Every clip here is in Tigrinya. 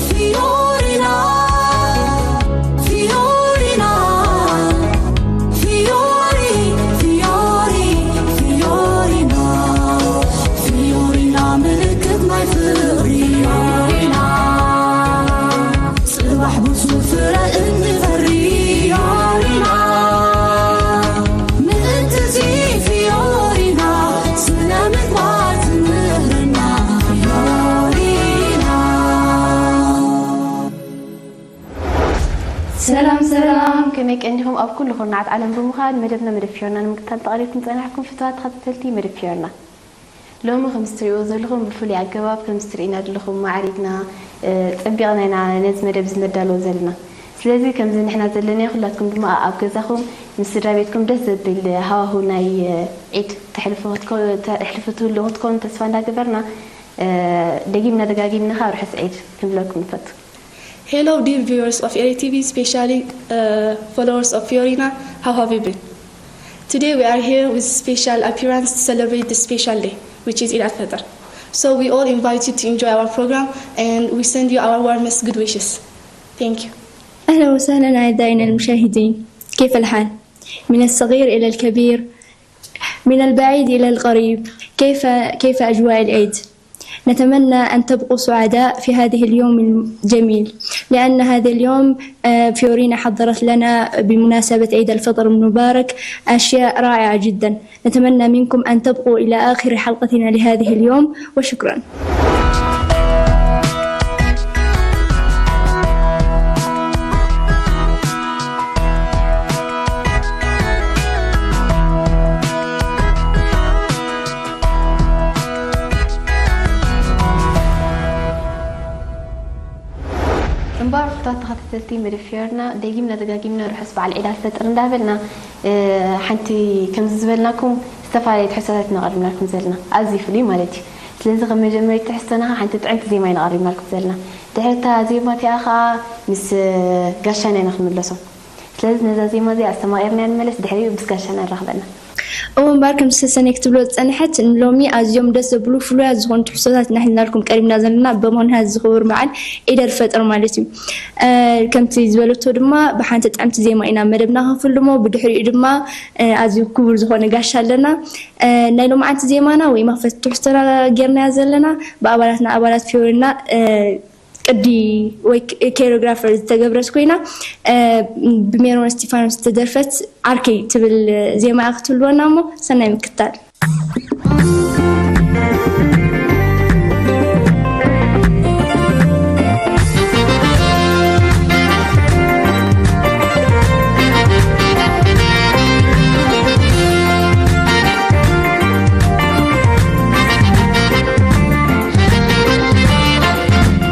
Fiorina, Fiorina, Fiori, Fiori, Fiorina, Fiorina ምልክት ናይ ፍቕሪ ፊዮሪና። ጽባሕ ብዙ ፍረ እንፈሪ ፊዮሪና። ምእንቲ እዚ ፊዮሪና ስነ ምግባር ትምህረና ፊዮሪና። ሰላም ሰላም፣ ከመይ ቀኒኹም? ኣብ ኩሉ ኩርናዓት ዓለም ብምኻድ መደብና መደብ ፊዮርና ንምክታል ተቓሪብኩም ጸናሕኩም ፍትዋት ተኸታተልቲ መደብ ፊዮርና። ሎሚ ከም እትሪእዎ ዘለኹም ብፍሉይ ኣገባብ ከም እትሪእና ዘለኹም ማዕሪግና፣ እ፣ ጸቢቕና ኢና ነዚ መደብ እዚ ነዳልዎ ዘለና። ስለዚ ከምዚ ንሕና ዘለና ኩላትኩም ድማ ኣብ ገዛኹም ምስ ስድራ ቤትኩም ደስ ዘብል ሃዋህው ናይ፣ እ፣ ዒድ ተሕልፉ ክትኮ-፣ ተሕልፉ ትህልዉ ክትኮኑ ተስፋ እንዳገበርና፣ እ፣ ደጊምና ደጋጊምና ካብ ርሑስ ዒድ ክንብለኩም ንፈቱ። Hello, dear viewers of Eri T V, especially, uh, followers of Fiorina. How have you been? Today we are here with special appearance to celebrate the special day, which is Eid al-Fitr. So we all invite you to enjoy our program and we send you our warmest good wishes. Thank you. أهلا وسهلا أعزائنا المشاهدين، كيف الحال؟ من الصغير إلى الكبير، من البعيد إلى القريب، كيف، كيف أجواء العيد؟ نتمنى أن تبقوا سعداء في هذه اليوم الجميل، لأن هذا اليوم، آه، فيورينا حضرت لنا بمناسبة عيد الفطر المبارك أشياء رائعة جدًا. نتمنى منكم أن تبقوا إلى آخر حلقتنا لهذه اليوم، وشكرًا. እምበኣር ክቡራት ተኸታተልቲ መደብ ፊዮርና፣ ደጊምና ደጋጊምና ርሑስ በዓል ዒድ ኣልፈጥር እንዳበልና፣ እ፣ ሓንቲ ከምዚ ዝበልናኩም ዝተፈላለየ ትሕዝቶታት ኢና ቀሪብናልኩም ዘለና፣ ኣዝዩ ፍሉይ ማለት እዩ። ስለዚ ከም መጀመሪያ ትሕዝቶና ሓንቲ ጥዕምቲ ዜማ ኢና ቀሪብናልኩም ዘለና። ድሕሪ እታ ዜማ እቲኣ ኸኣ ምስ ጋሻና ኢና ክንምለሶም። ስለዚ ነዛ ዜማ እዚኣ ኣስተማቒርና ንመለስ፣ ድሕሪኡ ምስ ጋሻና ንራኽበና። እወ እምበኣር፣ ከም ሰሰነይ ክትብሎ ዝጸንሐት፣ ንሎሚ ኣዝዮም ደስ ዘብሉ ፍሉያት ዝኾኑ ትሕዝቶታት ኢና ሒዝናልኩም ቀሪብና ዘለና፣ ብምኽንያት እዚ ክቡር በዓል ዒድ ኣልፈጥር ማለት እዩ። እ፣ ከምቲ ዝበለቶ ድማ ብሓንቲ ጥዕምቲ ዜማ ኢና መደብና ከንፍልሞ፣ ብድሕሪኡ ድማ፣ እ፣ ኣዝዩ ክቡር ዝኾነ ጋሻ ኣለና። እ፣ ናይ ሎምዓንቲ ዜማና ወይ መኽፈቲ ትሕዝቶና ጌርናያ ዘለና ብኣባላትና ኣባላት ፊዮሪና፣ እ፣ ቅዲ ወይ ክ-፣ ኮሪዮግራፈር ዝተገብረት ኮይና፣ እ፣ ብሜሮን እስቲፋኖስ ዝተደርፈት ዓርከይ ትብል ዜማ እያ ክትህልወና እሞ ሰናይ ምክታል።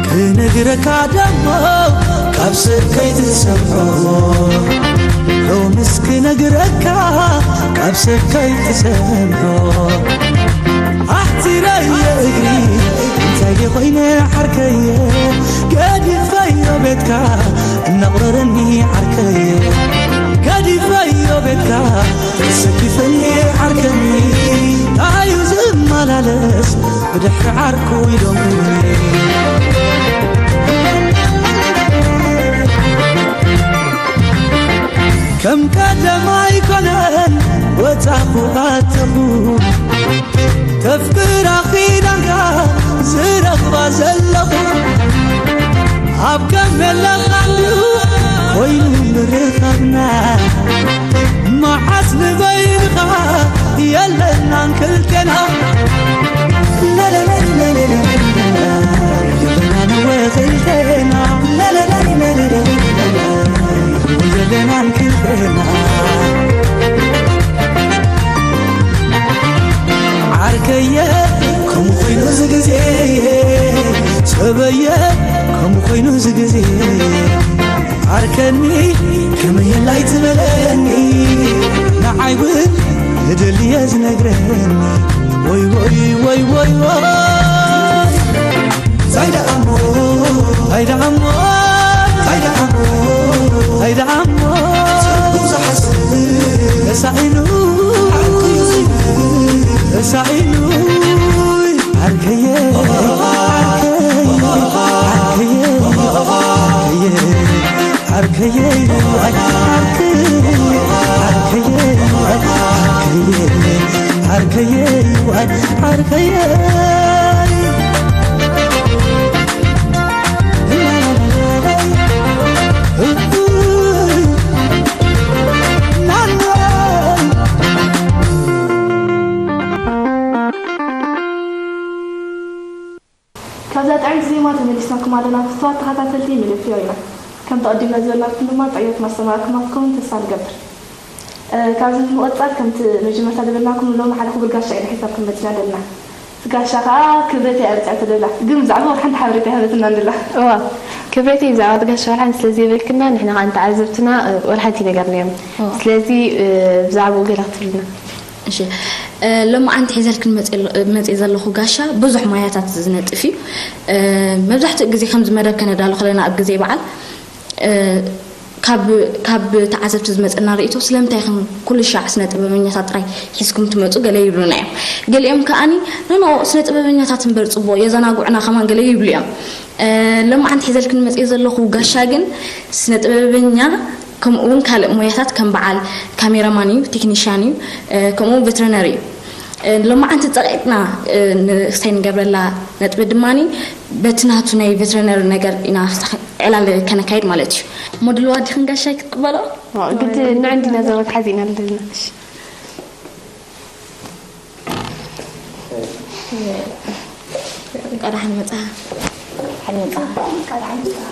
ክነግረካ ደሞ ካብ ስከይ ትሰምዖ፣ ሎምስ ክነግረካ ካብ ስከይ ትሰምዖ። ኣሕቲረየ እግሪ እንታይ ኮይነ ዓርከየ፣ ገዲፈዮ ቤትካ እናቕረረኒ ዓርከየ፣ ገዲፈዮ ቤትካ ተሰኪፈኒ ዓርከኒ፣ ታዩ ዝመላለስ ብድሕሪ ዓርኩ ኢሎምኒ። ከም ቀደም ኣይኮነን ወጻኹ ኣተኹ፣ ተፍቅራ ኪዳንካ ዝረኽባ ዘለኹ፣ ኣብ ከም የለኻሉ ኮይኑ ምርኻብና፣ መዓስ ንበይንኻ የለናን ክልቴና። ለለለይ ለለለይ ለለለይ፣ የለናን ወ ክልቴና። ለለለይ ለለለይ ለለለይ፣ የለናን ክልቴና። ዓርከየ፣ ከምኡ ኮይኑ እዚ ግዜ፣ ሰበየ፣ ከምኡ ኮይኑ እዚ ግዜ፣ ዓርከኒ፣ ከመይ የላይ ትበለኒ፣ ንዓይ እውን ክደልየ ዝነግረኒ ወይ ወይ ወይ ወይ ወይ ታይ ደኣ እሞ ታይ ደኣ እሞ ታይ ደኣ እሞ ታይ ደኣ እሞ ብዙሕ ሓሳብ ተሳኢኑ ተሳኢኑ ዓርከየ ዓርከየ ዓርከየ ዓርከየ ዓርከየ ዓርከየ ዓርከየ ዓርከየ ዓርከየ ዓርከየ ካብዛ ጥዕምቲ ዜማ ተመሊስናኩም ኣለና። ክስዋ ተኸታተልቲ መለፍዮ ኢና። ከም ተቐዲምና ዝበልናኩም ድማ ጥዕዮት ማስተማራክማ ክኸውን ተስፋ ንገብር። እ፣ ካብዚ ብምቕጻል ከምቲ መጀመርታ ዝበልናኩም ሎሚ ሓደ ክቡር ጋሻ ኢና ሒዝናኩም መጺና ዘለና። እቲ ጋሻ ከኣ ክብረተይ እያ ኣምጺኣቶ ደላ። ግን ብዛዕባ ወላ ሓንቲ ሓበሬታ ኣይሃበትናን ደላ። እዋ፣ ክብረተይ ብዛዕባ እቲ ጋሻ ወላ ሓንቲ ስለ ዘይበልክና ንሕና ከኣ ንተዓዘብትና፣ እ፣ ወላ ሓንቲ ይነገርናዮም። እዋ። ስለዚ፣ እ፣ ብዛዕባኡ ገለ ክትብልና። እሺ፣ እ፣ ሎማዓንቲ ሒዘልክን መጽ-፣ መጽእ ዘለኹ ጋሻ ብዙሕ ሞያታት ዝነጥፍ እዩ። እ፣ መብዛሕትኡ ግዜ ከምዚ መደብ ከነዳሉ ከለና ኣብ ግዜ በዓል፣ እ፣ ካብ፣ ካብ ተዓዘብቲ ዝመጸና ርእይቶ ስለምንታይ ኢኹም ኩሉ ሻዕ ስነ ጥበበኛታት ጥራይ ሒዝኩም ትመጹ ገለ ይብሉና እዮም። ገሊኦም ከኣኒ ኖኖ ስነ ጥበበኛታት እምበር ጽቡቕ የዘናጉዑና ከማን ገለ ይብሉ እዮም። እ፣ ሎማዓንቲ ሒዘልክን መጽእ ዘለኹ ጋሻ ግን ስነ ጥበበኛ ከምኡ እውን ካልእ ሞያታት ከም በዓል ካሜራማን እዩ፣ ቴክኒሻን እዩ፣ እ፣ ከምኡ እውን ቬተሪነሪ እዩ። እ፣ ሎማዓንቲ ጸቒጥና፣ እ፣ ንክስታይ ንገብረላ ነጥቢ ድማኒ በቲ ናቱ ናይ ቬተሪነሪ ነገር ኢና ክሳዕ ዕላል ከነካይድ ማለት እዩ። እሞ ድልዋ ዲኽን ጋሻይ ክትቅበሎ? ዋው፣ ግድ ንዕንዲና ዘወት ሓዚና ኣለና። እሺ። እንቋዕ ደሓን መጻኻ። ደሓን መጻኻ። እንቋዕ ደሓን መጻኻ።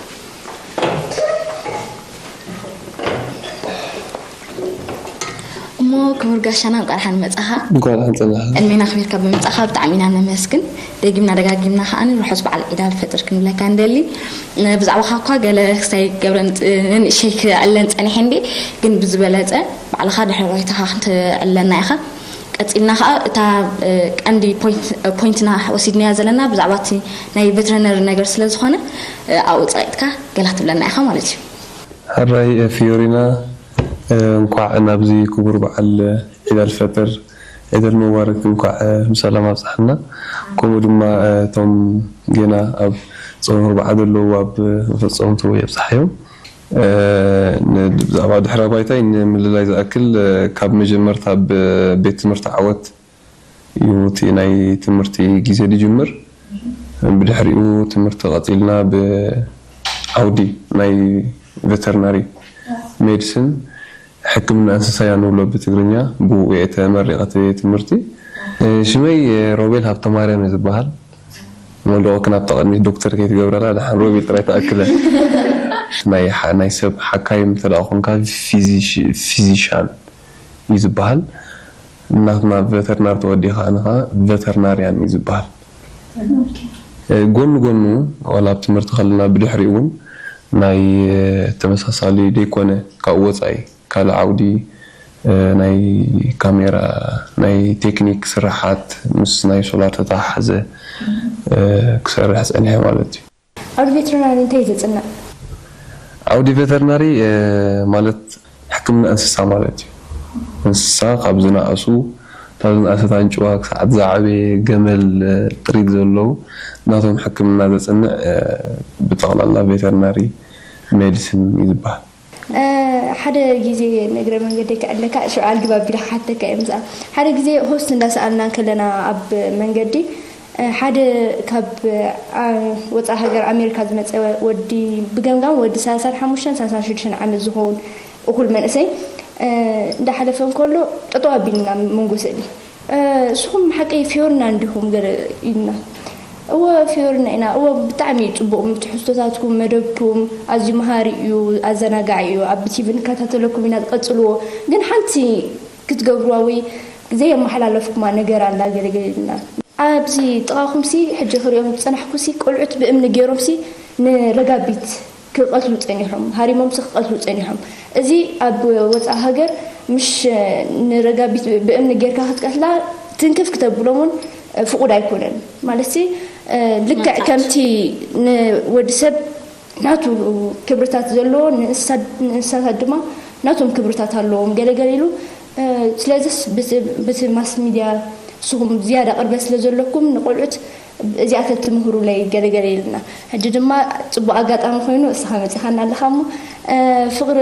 እሞ ክቡር ጋሻና እንቋዕ ደሓን መጻኻ። እንቋዕ ደሓን ጸናሕና። ዕድሜና ኣኽቢርካ ብምጻኻ ብጣዕሚ ኢና ነመስግን። ደጊምና ደጋጊምና ከኣ ርሑስ በዓል ዒድ ኣልፈጥር ክንብለካ ንደሊ። ብዛዕባኻ እኳ ገለ ክስታይ ክገብረ ንጽ-፣ ንእሸይ ክዕለን ጸኒሐ እንዴ፣ ግን ብዝበለጸ ባዕልኻ ድሕሪ ባይታኻ ክንተዕልለና ኢኻ። ቀጺልና ኸኣ እታ፣ እ፣ ቀንዲ ፖይንት፣ እ፣ ፖይንትና ወሲድናያ ዘለና ብዛዕባ እቲ ናይ ቬተሪነሪ ነገር ስለ ዝኾነ፣ እ፣ ኣብኡ ጸቒጥካ ገለ ክትብለና ኢኻ ማለት እዩ። ሕራይ፣ እ፣ ፊዮሪና፣ እ፣ እንኳዕ ናብዚ ክቡር በዓል፣ እ፣ ዒድ ኣልፈጥር፣ ዒድ ኣልሙባረክ እንኳዕ፣ እ፣ ብሰላም ኣብጽሓና። ከምኡ ድማ፣ እ፣ እቶም ጌና ኣብ ጾም ኣርብዓ ዘለዉ ኣብ፣ እ፣ መፈጸምቱ የብጽሓዮም። እ፣ ን-፣ ብዛዕባ ድሕረ ባይታይ ንምልላይ ዝኣክል፣ እ፣ ካብ መጀመርታ ኣብ ቤት ትምህርቲ ዓወት እዩ እቲ ናይ ትምህርቲ ግዜ ዝጅምር። ብድሕሪኡ ትምህርቲ ቀጺልና ብዓውዲ ናይ ቬተርናሪ ሜዲሲን፣ ሕክምና እንስሳ እያ ንብሎ ብትግርኛ፣ ብኡ እየ ተመሪቐ እቲ ትምህርቲ። እ፣ ሽመይ፣ እ፣ ሮቤል ሃብተማርያም እየ ዝበሃል። መውደቑ ክናብታ ቅድሚት ዶክተር ከይትገብረላ፣ ደሓን ሮቤል ጥራይ ተኣክለ። ናይ ሓ-፣ ናይ ሰብ ሓካይም እንተ ደኣ ኾንካ ፊዚሽ-፣ ፊዚሻን እዩ ዝበሃል። ናትና ቬተርናሪ ተወዲኻ ንኻ ቬተርናርያን እዩ ዝበሃል። እ፣ ጎኑ ጎኑ ዋላ ኣብ ትምህርቲ ከለና ብድሕሪኡ እውን ናይ፣ እ፣ ተመሳሳሊ ዘይኮነ ካብኡ ወጻኢ ካልእ ዓውዲ፣ እ፣ ናይ ካሜራ፣ ናይ ቴክኒክ ስራሓት ምስ ናይ ሶላር ተተሓሓዘ፣ እ፣ ክሰርሕ ጸኒሐ ማለት እዩ። ዓውዲ ቬተርናሪ እንታይ እዩ ዘጽንዕ? ዓውዲ ቬተርናሪ፣ እ፣ ማለት ሕክምና እንስሳ ማለት እዩ። እንስሳ ካብ ዝነኣሱ፣ ካብ ዝነኣሰት ኣንጭዋ ክሳዕ ዝዓበየ ገመል፣ እ፣ ጥሪት ዘለዉ ናቶም ሕክምና ዘጽንዕ፣ እ፣ ብጠቕላላ ቬተርናሪ ሜዲሲን እዩ ዝበሃል። እ፣ ሓደ ግዜ ንእግረ መንገደይ ክዕለካ፣ ሽዑ ኣልግብ ኣቢለ ክሓተካ እየ ምስኣ። ሓደ ግዜ ሆስት እንዳሰኣልና ከለና ኣብ መንገዲ፣ እ፣ ሓደ ካብ፣ እ፣ ወጻኢ ሃገር ኣሜሪካ ዝመጸ ወዲ፣ ብገምጋም ወዲ ሰላሳን ሓሙሽተን ሰላሳን ሽዱሽተን ዓመት ዝኸውን እኹል መንእሰይ፣ እ፣ እንዳሓለፈ እንከሎ ጠጠው ኣቢልና መንጎ ስእሊ። እ፣ "ንስኹም ሓቀይ ፊዮርና እንዲኹም?" ገለ ኢልና። "እወ፣ ፊዮርና ኢና። እወ፣ ብጣዕሚ እዩ ጽቡቕ ትሕዝቶታትኩም፣ መደብኩም ኣዝዩ መሃሪ እዩ፣ ኣዘናጋዒ እዩ። ኣብ ቲቪ ንከታተለኩም ኢና፣ ቀጽልዎ። ግን ሓንቲ ክትገብርዋ ወይ ዘየመሓላለፍኩማ ነገር ኣላ?" ገለ ገለ ኢልና። ኣብዚ ጥቓኹምሲ፣ ሕጂ ክሪኦም ዝጸናሕኩሲ፣ ቆልዑት ብእምኒ ገይሮምሲ ንረጋቢት ክቐትሉ ጸኒሖም፣ ሃሪሞምሲ ክቐትሉ ጸኒሖም። እዚ ኣብ ወጻኢ ሃገር ምሽ ንረጋቢት ብእምኒ ጌርካ ክትቀትላ ትንክፍ ክተብሎም እውን ፍቑድ ኣይኮነን። ማለት ልክዕ ከምቲ ንወዲ ሰብ ናቱ ክብርታት ዘለዎ፣ ንእንስሳታት ድማ ናቶም ክብርታት ኣለዎም። ገለገለ ኢሉ ስለዚስ ብቲ ማስ ሚድያ ንስኹም ዝያዳ ቅርበት ስለ ዘለኩም ንቆልዑት እዚኣ ተትምህሩለይ ገለገለ ኢልና። ሕጂ ድማ ጽቡቕ ኣጋጣሚ ኮይኑ እስኻ መጺኻና ኣለኻ እሞ ፍቕሪ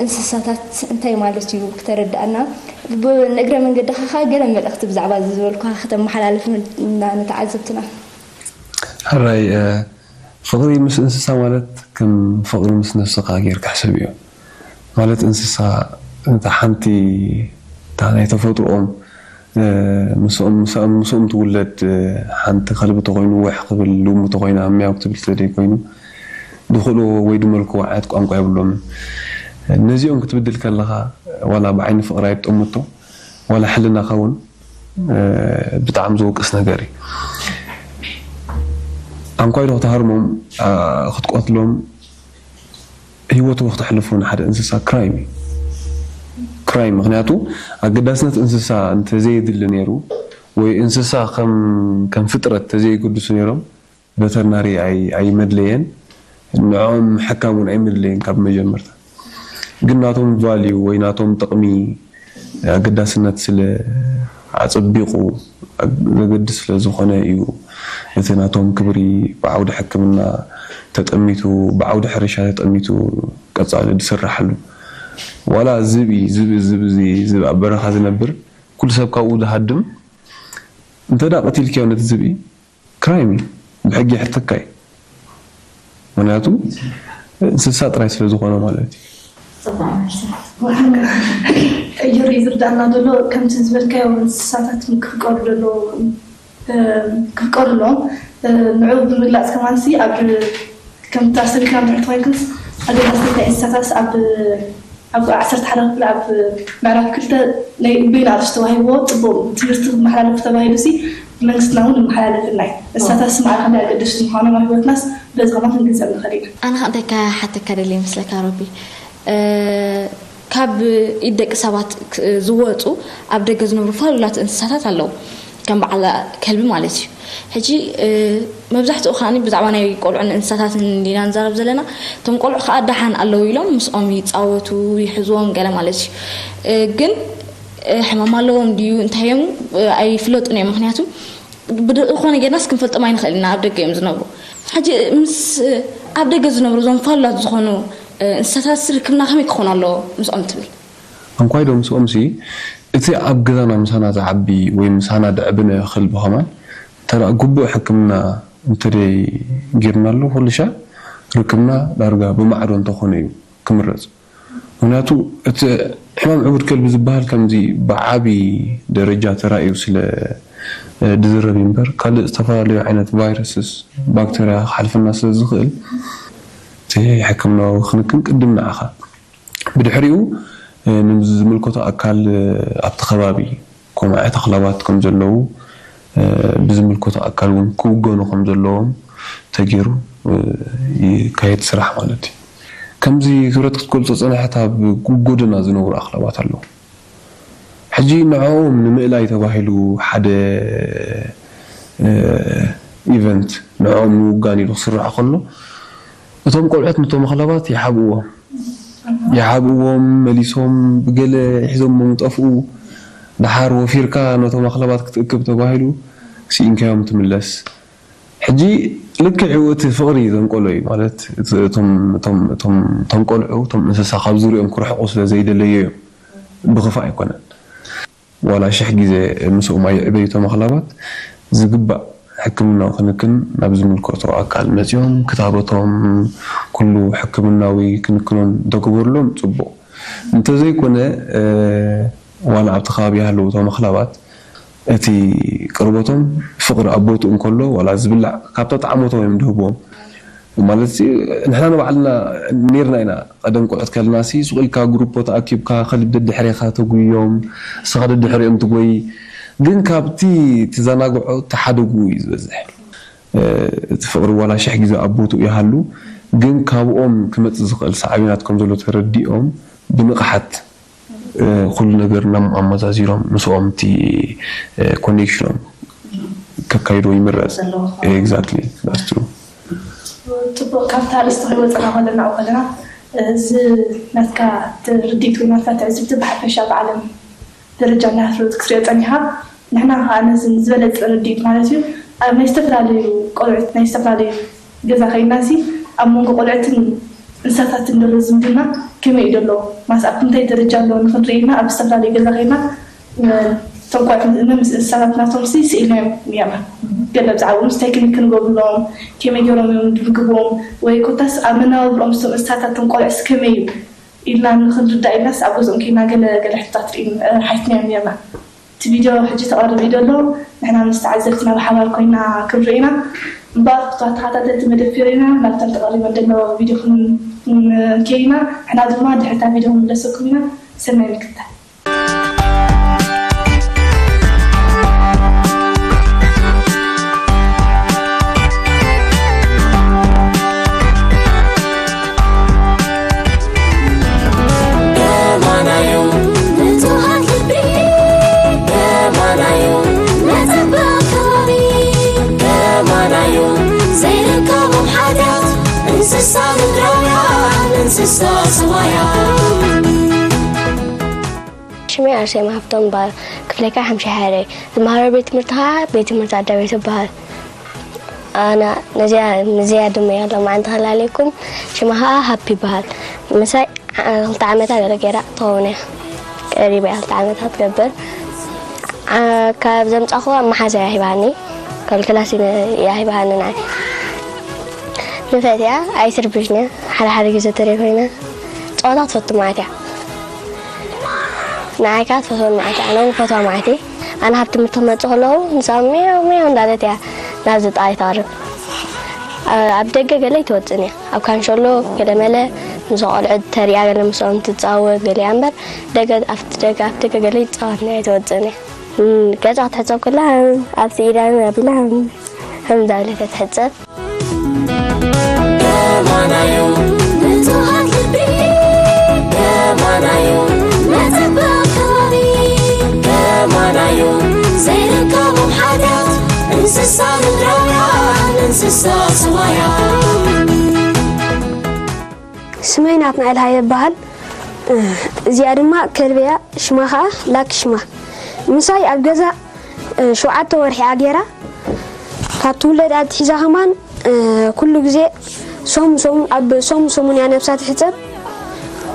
እንስሳታት እንታይ ማለት እዩ ክተረድኣና፣ ብንእግረ መንገድኻ ኸኣ ገለ መልእኽቲ ብዛዕባ እዚ ዝበልኩኻ ከተመሓላልፍ ንተዓዘብትና። ሕራይ ፍቕሪ ምስ እንስሳ ማለት ከም ፍቕሪ ምስ ነፍስኻ ጌርካ ሕሰብ እዩ። ማለት እንስሳ እታ ሓንቲ እታ ናይ ተፈጥሮኦም ምስኦም ትውለድ ሓንቲ ከልቢ ተኮይኑ ውሕ ክብል፣ ልሙ ተኮይና ምያው ክትብል ተደይ ኮይኑ ዝኽእልዎ ወይ ዝመልክዎ ዓይነት ቋንቋ የብሎምን። ነዚኦም ክትብድል ከለኻ ዋላ ብዓይኒ ፍቕሪ ኣይትጠምቶ ዋላ ሕልናኻ እውን ብጣዕሚ ዝወቅስ ነገር እዩ። ኣንኳይ ዶ ክትሃርሞም ክትቆትሎም ህይወቱ ክተሕልፉ ንሓደ እንስሳ ክራይም እዩ። ክራይም ምክንያቱ ኣገዳስነት እንስሳ እንተዘየድሊ ነይሩ ወይ እንስሳ ከም ከም ፍጥረት ተዘየገድሱ ነይሮም ቨተርናሪ ኣይመድለየን፣ ንዕኦም ሕካም እውን ኣይመድለየን ካብ መጀመርታ። ግን ናቶም ቫልዩ ወይ ናቶም ጥቕሚ ኣገዳስነት ስለ ኣጸቢቑ ዘገድስ ስለ ዝኾነ እዩ እቲ ናቶም ክብሪ ብዓውዲ ሕክምና ተጠሚቱ ብዓውዲ ሕርሻ ተጠሚቱ ቀጻሊ ዝስራሓሉ። ዋላ ዝብኢ ዝብኢ ዝብኢ ዝብኢ ኣብ በረኻ ዝነብር ኩሉ ሰብ ካብኡ ዝሃድም እንተ ደኣ ቀቲልክዮ ነቲ ዝብኢ ክራይም እዩ ብሕጊ ይሕተካ እዩ። ምክንያቱ እንስሳ ጥራይ ስለ ዝኾነ ማለት እዩ። ቀይሩ እዩ ዝርዳእና ዘሎ ከምቲ ዝበልካዮ እንስሳታት ክፍቀሩ ዘለዎ ክፍቀሩ ኣለዎም። ንዑ ብምግላፅ ከማንሲ ኣብ ከምቲ ኣስተሪካ ንድሕር ተኮይንክስ ኣገዳስነት ናይ እንስሳታት ኣብ ኣብ ዓሰርተ ሓደ ክፍሊ ኣብ ምዕራፍ ክልተ ናይ በይኑ ኣርእስቲ ተዋሂብዎ ፅቡቅ ትምህርቲ ክመሓላለፉ ተባሂሉ ሲ ብመንግስትና እውን ይመሓላለፍልና እዩ። እሳታት ስም ዓለም ኣገደስቲ ምዃኖም ኣብ ህይወትናስ በዚ ከማን ክንግንዘብ ንኽእል ኢና። ኣነ ከ እንታይ ክሓተካ ደልየ ይመስለካ ሮቢ? ካብ ኢድ ደቂ ሰባት ዝወፁ ኣብ ደገ ዝነብሩ ፋሉላት እንስሳታት ኣለዉ። ከም በዓል ከልቢ ማለት እዩ። ሕጂ መብዛሕትኡ ከኣ ብዛዕባ ናይ ቆልዑን እንስሳታትን እንዲና ንዛረብ ዘለና። እቶም ቆልዑ ከኣ ደሓን ኣለዉ ኢሎም ምስኦም ይፃወቱ፣ ይሕዝዎም ገለ ማለት እዩ። ግን ሕማም ኣለዎም ድዩ እንታይ እዮም ኣይፍለጡን እዮም። ምክንያቱ ብዝኾነ ጌርናስ ክንፈልጦም ኣይንኽእል ኢና ኣብ ደገ እዮም ዝነብሩ። ሕጂ ምስ ኣብ ደገ ዝነብሩ እዞም ፋሉላት ዝኾኑ እንስሳታት ርክብና ከመይ ክኾን ኣለዎ ምስኦም ትብል? ኣንኳይ ዶ ምስኦም ሲ እቲ ኣብ ገዛና ምሳና ዝዓቢ ወይ ምሳና ድዕብነ ክልቢ ከማን ተራ ግቡእ ሕክምና እንተደይ ጌርናሉ ኩልሻ ርክብና ዳርጋ ብማዕዶ እንተኾነ እዩ ክምረፅ። ምክንያቱ እቲ ሕማም ዕቡድ ከልቢ ዝበሃል ከምዚ ብዓቢ ደረጃ ተራእዩ ስለ ድዝረብ እምበር ካልእ ዝተፈላለዩ ዓይነት ቫይረስስ ባክተርያ ክሓልፈና ስለ ዝኽእል እቲ ሕክምናዊ ክንክን ቅድም ንዓኻ ብድሕሪኡ ንዝምልከቶ ኣካል ኣብቲ ከባቢ ኮማዕት ኣኽላባት ከም ዘለዉ ብዝምልከቶ ኣካል እውን ክውገኑ ከም ዘለዎም ተገይሩ ይካየድ ስራሕ ማለት እዩ። ከምዚ ክብረት ክትገልፆ ፀናሕት ኣብ ጎደና ዝነብሩ ኣኽላባት ኣለዉ። ሕጂ ንዕኦም ንምእላይ ተባሂሉ ሓደ ኢቨንት ንዕኦም ምውጋን ኢሉ ክስራሕ ከሎ እቶም ቆልዑት ነቶም ኣኽላባት ይሓብእዎም ይሓብእዎም መሊሶም ብገለ ሒዞሞም ይጠፍኡ። ደሓር ወፊርካ ነቶም ኣኽላባት ክትእክብ ተባሂሉ ስኢንካዮም ትምለስ። ሕጂ ልክዕ እቲ ፍቕሪ ዘንቀሎ እዩ ማለት እቶም ቆልዑ እቶም እንስሳ ካብ ዙርኦም ክርሕቑ ስለ ዘይደለዩ እዮም። ብኽፋእ ኣይኮነን። ዋላ ሽሕ ግዜ ምስኦም ኣይዕበዩ እቶም ኣኽላባት ዝግባእ ሕክምናዊ ክንክን ናብ ዝምልከቶ ኣካል መፂኦም ክታበቶም ኩሉ ሕክምናዊ ክንክኖም እንተግበሩሎም ፅቡቕ እንተዘይኮነ ዋላ ኣብቲ ከባቢ ይሃለዉ እቶም ኣኽላባት እቲ ቅርበቶም ፍቕሪ ኣብ ቦትኡ እንከሎ ዋላ ዝብላዕ ካብታ ጣዕሞቶም እዮም ድህብዎም ማለት ንሕና ንባዕልና ኔርና ኢና ቀደም ቆልዑት ከለና ሲ ሱቕ ኢልካ ግሩፖ ተኣኪብካ ከልቢ ደድሕሬኻ ተጉዮም እስኻ ደድሕሪኦም ትጎይ ግን ካብቲ ትዘናግዖ ተሓደጉ እዩ ዝበዝሕ እቲ ፍቕሪ ዋላ ሽሕ ግዜ ኣብ ቦትኡ ይሃሉ ግን ካብኦም ክመፅእ ዝኽእል ሳዕቤናት ከም ዘሎ ተረዲኦም ብንቕሓት ኩሉ ነገር ና ኣመዛዚሮም ምስኦም እቲ ኮኔክሽኖም ከካይዶ ይምረጽ። ዘለዎ Exactly, that's true. ጽቡቅ፣ ካብታ ኣርእስቲ ከይወፅና ከለና ኣብኡ ከለና እዚ ናትካ ትርዲት ወይ ናትካ ትዕዝብቲ ብሓፈሻ ብዓለም ደረጃ እናፍረዱት ክትሪኦ ፀኒኻ። ንሕና ከዓ ነዚ ዝበለፀ ርዲት ማለት እዩ ኣብ ናይ ዝተፈላለዩ ቆልዑት ናይ ዝተፈላለዩ ገዛ ከይድና ሲ ኣብ መንጎ ቆልዑትን እንስሳታትን ዘሎ ዝምድና ከመይ እዩ ዘሎ ማስ ኣብ ምንታይ ደረጃ ኣሎ ንክንርኢ ኢልና ኣብ ዝተፈላለዩ ገዛ ከይድና እቶም ቆልዑት ምስ እንስሳታት ናቶም ሲ ስኢልናዮም ኔርና። ገለ ብዛዕባኡ ምስታይ ክንክን ገብርሎም ከመይ ገይሮም እዮም ድምግቦም ወይ ኮታስ ኣብ መነባብሮኦም ምስቶም እንስሳታትን ቆልዑስ ከመይ እዩ ኢልና ንክንርዳእ ኢልናስ ኣብ ገዝኦም ከይድና ገለ ገለ ሕቶታት ርኢን ሓቲትናዮም ኔርና። እቲ ቪድዮ ሕጂ ተቐርብ እዩ ዘሎ። ንሕና ምስ ተዓዘብትና ብሓባር ኮይና ክንርኢ ኢና። እምበኣር ክቡራት ተኸታተልቲ መደብ ፊሪና ናብተን ተቐሪበን ዘለዋ ቪድዮ ክንከይድ ኢና። ንሕና ድማ ድሕሪ እታ ቪድዮ ክንምለሰኩም ኢና። ሰናይ ምክትታል። የማናዩ ንጹሃት ልቢ የማናዩ ነጸበቕ ከባቢ የማናዩ ዘይርከቦም ሓጢኣት እንስሳ ምድራውያን እንስሳ ሰማያት ሽመይ ኣርሴማ ሃብቶም ይበሃል። ክፍለይ ከዓ ሓምሻይ ሓደ። ዝመሃሮ ቤት ትምህርቲ ከዓ ቤት ትምህርቲ ኣዳቤት ይበሃል። ኣነ ነዚኣ ምዝያ ድማ እያ ሎማዓንቲ ከላለየኩም። ሽማ ከዓ ሃፒ ይበሃል። ምሳይ ዓ- ክልተ ዓመታ ገለ ገይራ ትኸውን እያ። ቀሪባ እያ ክልተ ዓመታ ትገብር። ዓ- ካብ ዘምፃኹዋ መሓዛ እያ ሂባኒ። ካብ ክላስ እያ ሂባኒ ንዓይ። ንፈትያ ኣይትርብሽኒ። ሓደ ሓደ ግዜ ተሪር ኮይና ፀዋታ ትፈቱ ማለት እያ። ንዓይ ከዓ ትፈትወኒ ማለት እያ። ኣነ እውን ፈትዋ ማለት እየ። ኣነ ካብ ትምህርቲ ክመፅእ ከለኹ ንሳ እውን ሚያው ሚያው እንዳለት እያ ናብዚ ጥቓይ ተቕርብ። ኣብ ደገ ገለ ኣይትወፅእን እያ። ኣብ ካንሸሎ ገለ መለ ምስ ቆልዑት ተሪኣ ገለ ምስኦም ትፃወት ገለ እያ እምበር ደገ ኣብቲ ደገ ኣብ ደገ ገለ ይፃወት እያ ኣይትወፅእን እያ። ገዛ ክትሕፀብ ከላ ኣብቲ ኢዳ ኣቢላ ከምዛ ኢለት እያ ትሕፀብ። የማናዩ ንጹሃት ልቢ የማናዩ ነጸበቕ ከባቢ የማናዩ ዘይርከቦም ሓጢኣት እንስሳ ምድራውያን እንስሳ ሰማያት ስመይ ናትናኤል ሃየ ይበሃል። እዚኣ ድማ ከልበያ ሽማ ኸዓ ላኪ ሽማ። ምሳይ ኣብ ገዛ ሸውዓተ ወርሒ እያ ገይራ። ካብ ትውለድ ኣትሒዛ ኸማን ኩሉ ግዜ ሰሙን ሰሙን ኣብ ሰሙን ሰሙን እያ ነብሳ ትሕጸብ።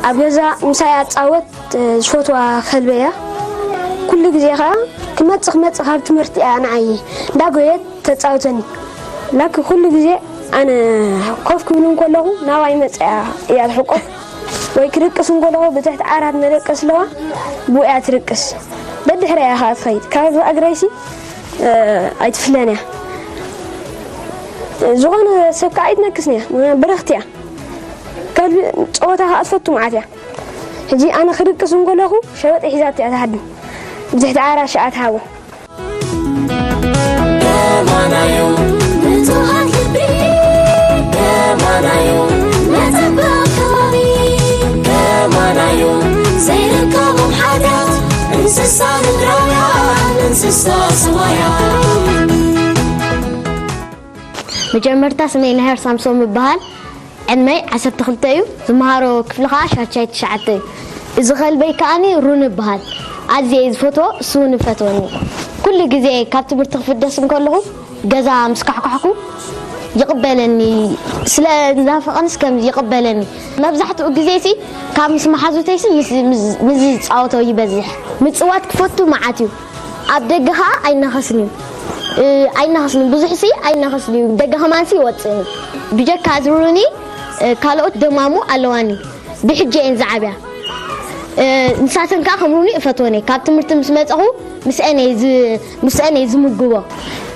ኣብ ገዛ ምሳይ ኣጻወት ዝፈትዋ ከልበይ እያ። ኩሉ ግዜ ኸዓ ክመጽእ ክመጽእ ካብ ትምህርቲ እያ ንዓይ እንዳጎየት ተጻውተኒ። ላኪ ኩሉ ግዜ ኣነ ኮፍ ክብል እንከለኹ ናባይ መጽያ እያ ትሕቆፍ። ወይ ክድቅስ እንከለኹ ብትሕቲ ዓራት መደቀሲ ኣለዋ ብኡ እያ ትድቅስ። ደድሕረይ እያ ኸዓ ትኸይድ። ካብ እግረይሲ ኣይትፍለን እያ። ዝኾነ ሰብ ከዓ ኣይትነክስን እያ። ብርኽቲ እያ። ከልቢ ጸወታ ከዓ ትፈቱ መዓት እያ። ሕጂ ኣነ ክድቅስ እንከለኹ ሸበጠይ ሒዛቶ እያ ትሃድም። ብትሕቲ ዓራት ሽዓ ትሃቦ። የማናዩ ንጹሃት ልቢ የማናዩ ነጸበቕ ከባቢ የማናዩ ዘይርከቦም ሓጢኣት እንስሳ ምድራውያን እንስሳ ሰማያት መጀመርታ ስመይ ናሄር ሳምሶም ይበሃል። ዕድመይ ዓሰርተ ክልተ እዩ። ዝመሃሮ ክፍሊ ከዓ ሻድሻይ ትሽዓተ እዩ። እዚ ከልበይ ከዓኒ ሩን ይበሃል። ኣዝየ እየ ዝፈትዎ፣ እሱ እውን ይፈትወኒ። ኩሉ ግዜ ካብ ትምህርቲ ክፍደስ እንከለኹ ገዛ ምስ ካሕኳሕኩ ይቕበለኒ። ስለ ዝናፍቐንስ ከም ይቕበለኒ። መብዛሕትኡ ግዜሲ ካብ ምስ መሓዙተይሲ ምስ ምስ- ምስ ዝፃወቶ ይበዝሕ። ምፅዋት ክፈቱ መዓት እዩ። ኣብ ደገ ኸዓ ኣይናኸስን እዩ። እ፣ ኣይናኸስን ብዙሕሲ ኣይናኸስን እዩ። ደገ ኸማንሲ ይወፅእን እዩ። ብጀካ እዚ ሩኒ እ፣ ካልኦት ደማሙ ኣለዋኒ። ብሕጂ እየን ዝዓብያ። እ፣ ንሳተን ከዓ ከም ሩኒ እፈትወን እየ። ካብ ትምህርቲ ምስ መፀኹ ምስአን እየ ዝ- ምስአን እየ ዝምግቦ።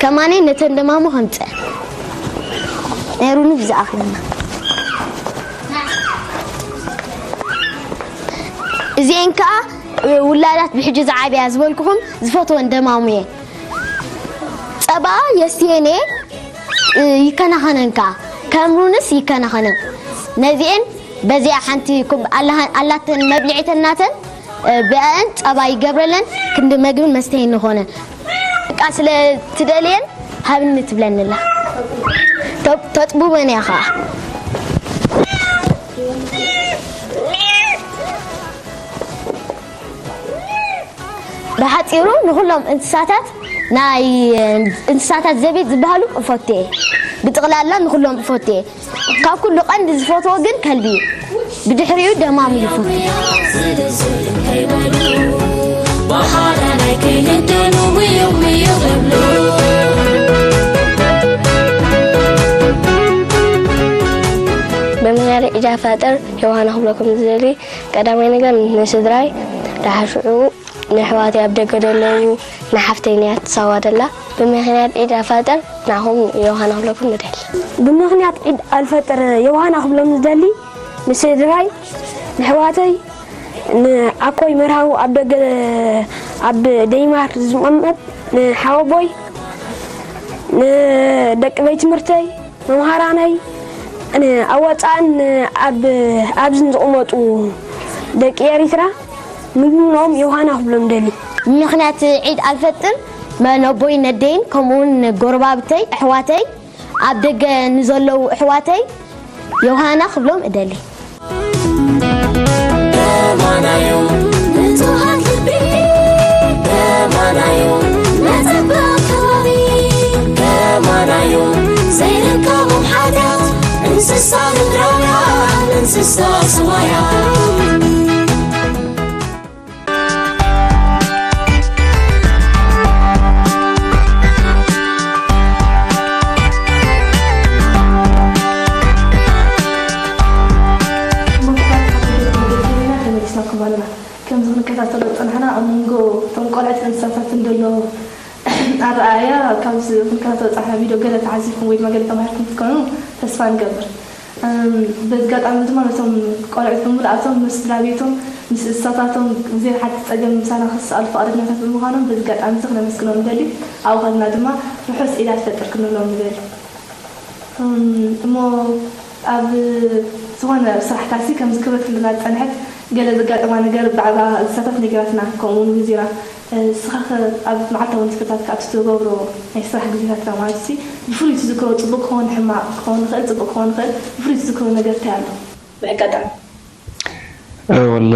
ከማነይ ነተን ደማሙ ከምፀ ናይ ሩኒ ብዝኣኽልና እዚአን ከዓ ውላዳት ብሕጂ ዝዓብያ ዝበልኩኹም ዝፈትወን ደማሙ እየን። ጸባኣ የስትየን እየ፣ ይከናኸነን ከዓ ከም ሩንስ ይከናኸነን። ነዚኤን በዚኣ ሓንቲ ኩብ ኣላሃ- ኣላተን መብልዒተን ናተን ብኣን ጸባ ይገብረለን፣ ክንዲ መግብን መስተይን ንኾነን። በቃ ስለ ትደልየን ሃብኒ ትብለንላ። ተጥቡበን እያ ኸዓ። ብሓጺሩ ንኹሎም እንስሳታት ናይ እንስሳታት ዘቤት ዝበሃሉ እፈቱ እየ። ብጥቕላላ ንኹሎም እፈቱ እየ። ካብ ኩሉ ቀንዲ ዝፈትዎ ግን ከልቢ እዩ። ብድሕሪኡ ደማሙ ይፈቱ። ብምኽንያት ዒድ ኣልፈጥር ዮሃና ክብለኩም ዝደሊ ቀዳማይ ነገር ንስድራይ፣ ደሓር ሽዑ ንኣሕዋተይ ኣብ ደገ ዘለዉ፣ ንሓፍተይ ንያ ትሳዋ ደላ። ብምኽንያት ዒድ ኣልፈጥር ንዓኹም ዮሃና ክብለኩም ንደሊ። ብምኽንያት ዒድ ኣልፈጥር ዮሃና ክብሎም ዝደሊ ንስድራይ፣ ንኣሕዋተይ፣ ንዓኮይ መርሃዊ ኣብ ደገ ኣብ ደይማር ዝቕመጥ፣ ንሓወቦይ፣ ንደቂ ቤት ትምህርተይ፣ መምሃራነይ፣ ኣብ ወፃእን ኣብ ኣብዝን ዝቕመጡ ደቂ ኤሪትራ ምግብኖም ዮሃና ክብሎም ደሊ። ብምኽንያት ዒድ ኣልፈጥር መነቦይ ነደይን ከምኡውን ጎረባብተይ ኣሕዋተይ ኣብ ደገ ንዘለዉ ኣሕዋተይ ዮሃና ክብሎም እደሊ። ደማናዩ ንጹሃት ልቢ፣ ደማናዩ ነጸብቕ ከባቢ፣ ደማናዩ ዘይርከቦም ሓጢኣት እንስሳ ምድራውያን እንስሳ ሰማያት። መጉዳእቲ ካብ መደብ መደብ ዜና ተመሊስናኩም ኣለና። ከምዚ ክንከታተሎ ዝጸናሕና ኣብ መንጎ እቶም ቆልዑትን እንስሳታትን ዘሎ ኣረኣእያ ካብዚ ክንከታተሎ ዝጸናሕና ቪድዮ ገለ ተዓዚብኩም ወይ ድማ ገለ ተማሂርኩም ክትኮኑ ተስፋ ንገብር። እም፣ በዚ ኣጋጣሚ ድማ ነቶም ቆልዑት ብምልኣቶም ምስ ስድራ ቤቶም ምስ እንስሳታቶም ብዘይ ሓንቲ ጸገም ምሳና ክሰኣሉ ፍቓደኛታት ብምዃኖም በዚ ኣጋጣሚ እዚ ክነመስግኖም ንደሊ። ኣብኡ ከድና ድማ ርሑስ ዒድ ኣልፈጥር ክንብሎም ንደሊ። እም፣ እሞ ኣብ ዝኾነ ስራሕካሲ ከምዚ ክብረት ክልና ዝጸንሐት ገለ ዘጋጠማ ነገር ብዛዕባ እንስሳታት ነጊራትና፣ ከምኡ እውን ዜና። እስኻ ኸ ኣብ መዓልታዊ ንጥፈታትካ ኣብቲ ትገብሮ ናይ ስራሕ ግዜታትካ ማለት ሲ ብፍሉይ ትዝክሮ ጽቡቕ ክኸውን ሕማቕ ክኸውን ይኽእል፣ ጽቡቕ ክኸውን ይኽእል፣ ብፍሉይ ትዝክሮ ነገር እንታይ ኣሎ? ብኣጋጣሚ። እ፣ ወለ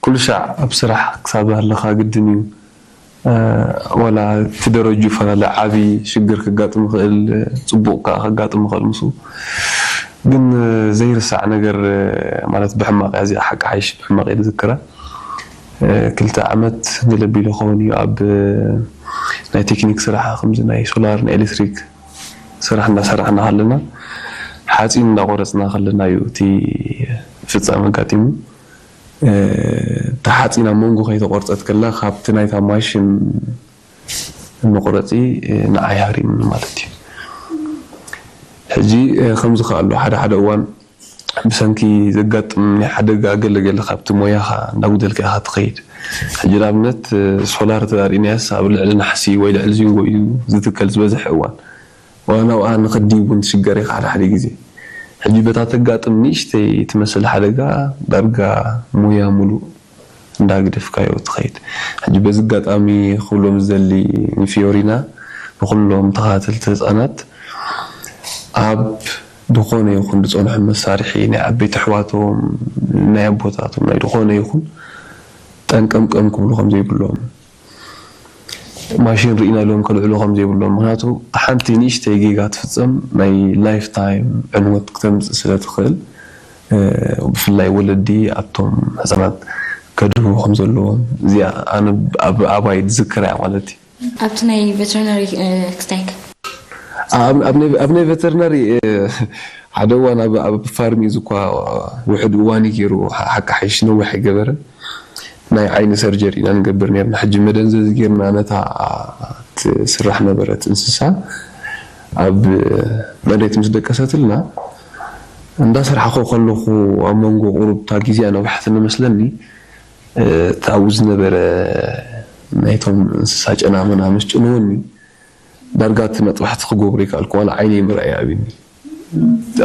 ኩሉ ሻዕ ኣብ ስራሕ ክሳብ ሃለኻ ግድን እዩ። እ፣ ዋላ እቲ ደረጁ ፈላለ ዓቢ ሽግር ከጋጥም ይኽእል፣ ጽቡቕ ከኣ ከጋጥም ይኽእል ምስኡ። ግን፣ እ፣ ዘይርሳዕ ነገር፣ እ፣ ማለት ብሕማቕ እያ እዚኣ፣ ሓቂ ሓይሽ ብሕማቕ እየ ዝዝክራ። እ፣ ክልተ ዓመት ገለ ኣቢሉ ክኸውን እዩ ኣብ፣ እ፣ ናይ ቴክኒክ ስራሕ፣ ከምዚ ናይ ሶላር፣ ናይ ኤሌክትሪክ ስራሕ እንዳሰራሕና ከለና፣ ሓፂን እንዳቆረፅና ከለና እዩ እቲ ፍፃመ ኣጋጢሙ። እ፣ እታ ሓፂን ኣብ መንጎ ከይተቆርፀት ከላ ካብቲ ናይታ ማሽን መቑረፂ፣ እ፣ ንዓይ ሃሪሙኒ ማለት እዩ። ሕጂ፣ እ፣ ከምዚ ከኣ ኣሎ ሓደ ሓደ እዋን ብሰንኪ ዘጋጥም ናይ ሓደጋ ገለገለ ካብቲ ሞያኻ እንዳጉደልካ ኢኻ ትኸይድ። ሕጂ ንኣብነት፣ እ፣ ሶላር ተዳሪእናያስ ኣብ ልዕሊ ናሕሲ ወይ ልዕሊ ዚንጎ እዩ ዝትከል ዝበዝሐ እዋን። ዋላ ናብኣ ንኸዲ እውን ትሽገር ኢኻ ሓደ ሓደ ግዜ። ሕጂ በታ ተጋጥም ንእሽተይ ትመስል ሓደጋ ዳርጋ ሞያ ሙሉእ እንዳግደፍካዮ ትኸይድ። ሕጂ በዚ ኣጋጣሚ ክብሎም ዝደሊ ንፊዮሪና፣ ንኹሎም ተኸታተልቲ ህፃናት ኣብ ዝኾነ ይኹን ዝፀንሑ መሳርሒ ናይ ዓበይቲ ኣሕዋቶም፣ ናይ ኣቦታቶም፣ ናይ ዝኾነ ይኹን ጠንቀምቀም ክብሉ ከም ዘይብሎም፣ ማሽን ርኢና ኢሎም ከልዕሉ ከም ዘይብሎም። ምኽንያቱ ሓንቲ ንእሽተይ ጌጋ ትፍፀም ናይ ላይፍ ታይም ዕንወት ክተምፅእ ስለ ትኽእል፣ እ፣ ብፍላይ ወለዲ ኣብቶም ህፃናት ከድህቡ ከም ዘለዎም፣ እዚኣ ኣነ ኣብ ኣባይ ዝዝክራ እያ ማለት እዩ። ኣብቲ ናይ ቬተሪናሪ፣ እ፣ ክስታይክ? ኣብ፣ ኣብ ናይ፣ ኣብ ናይ ቬተሪናሪ፣ እ፣ ሓደ እዋን ኣብ፣ ኣብ ፋርሚ እዚ እኳ ውሕድ እዋን እዩ ገይሩ፣ ሓ-፣ ሓቂ ሓይሽ ነዊሕ ኣይገበረን። ናይ ዓይኒ ሰርጀሪ ኢና ንገብር ነርና። ሕጂ መደንዘዚ ጌርና ነታ ትስራሕ ነበረት እንስሳ ኣብ መሬት ምስ ደቀሰትልና፣ እንዳሰራሕኹ ከለኹ ኣብ መንጎ ቁሩብ እታ ግዜኣ ነዊሓትኒ መስለኒ፣ እ፣ እቲ ኣብኡ ዝነበረ ናይቶም እንስሳ ጨና መና ምስ ጭንወኒ፣ ዳርጋ እቲ መጥባሕቲ ክገብሮ ይከኣልኩ፣ ዋላ ዓይነይ ምርኣይ ኣብኒ።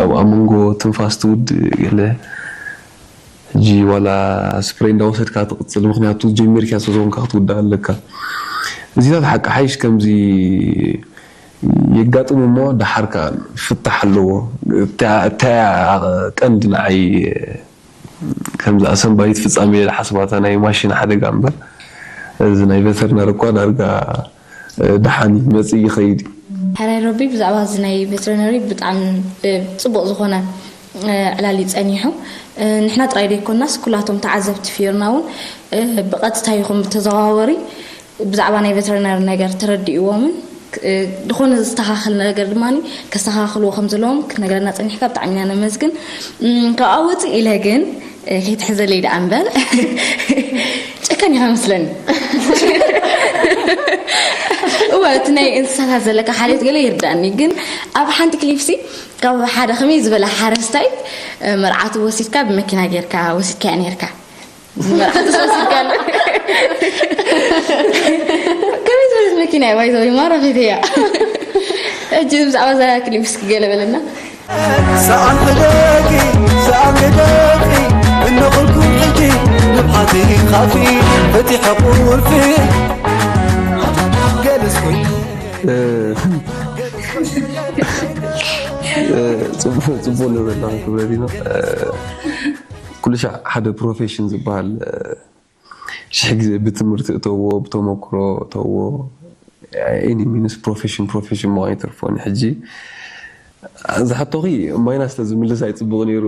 ኣብ፣ ኣብ መንጎ ትንፋስ ትውድእ ገለ፣ ሕጂ ዋላ ስፕሬ እንዳወሰድካ ትቕጽል፣ ምኽንያቱ ጀሚርካ ስለ ዝኾንካ ክትውዳእ ኣለካ። እዚታት ሓቂ ሓይሽ ከምዚ የጋጥም እሞ፣ ደሓር ከኣ ፍታሕ ኣለዎ። እታ እታ ቀንዲ ንዓይ ከምዚ ኣሰንባዲት ፍጻመ እየ ዝሓስባ፣ እታ ናይ ማሽን ሓደጋ እምበር፣ እዚ ናይ ቨተርነሪ እኳ ዳርጋ ደሓን እዩ፣ ይመጽእ ይኸይድ እዩ። ሕራይ ረቢ ብዛዕባ እዚ ናይ ቨተርነሪ ብጣዕሚ ጽቡቕ ዝኾነ ዕላል እዩ ጸኒሑ። ንሕና ጥራይ ዘይኮናስ ኩላቶም ተዓዘብቲ ፊዮርና እውን ብቐጥታ ይኹን ብተዘዋወሪ ብዛዕባ ናይ ቨተርነሪ ነገር ተረዲእዎምን ዝኾነ ዝስተኻኸል ነገር ድማ ከስተኻኽልዎ ከም ዘለዎም ክትነግረና ጸኒሕካ ብጣዕሚ ኢና ነመስግን። ካብኣ ውፅእ ኢለ ግን ከይትሕዘለይ ደኣ እምበር ጨካን ኢኻ መስለኒ። እወ እቲ ናይ እንስሳታት ዘለካ ሓልዮት ገለ ይርዳእኒ፣ ግን ኣብ ሓንቲ ክሊፕሲ ካብ ሓደ ከመይ ዝበለ ሓረስታይ መርዓቱ ወሲድካ ብመኪና ጌርካ ወሲድካያ ኔርካ። መርዓቱ ወሲድካ ከመይ ዝበለት መኪና እያ? ባይዘወይ ማራኺት እያ። ሕጂ ብዛዕባ እዛ ክሊፕ እስኪ ገለ በለና። ሰኣን ሕደጊ፣ ሰኣን ሕደጊ፣ እንኹልኩም ሕጂ ንብሓቲ ኻፊ ፈቲሐ ቁልፊ ገለስ ኮይኑ። ጽቡቅ ንበላ ክብረዲኖ ኩሉ ሻዕ ሓደ ፕሮፌሽን ዝበሃል ሽሕ ግዜ ብትምህርቲ እተዎ ብተመክሮ እተዎ ኤኒ ሚንስ ፕሮፌሽን ፕሮፌሽን ምኳን ይተርፎኒ። ሕጂ ዝሓቶኺ ማይናስ ተዝምልስ ኣይፅቡቕ ነይሩ።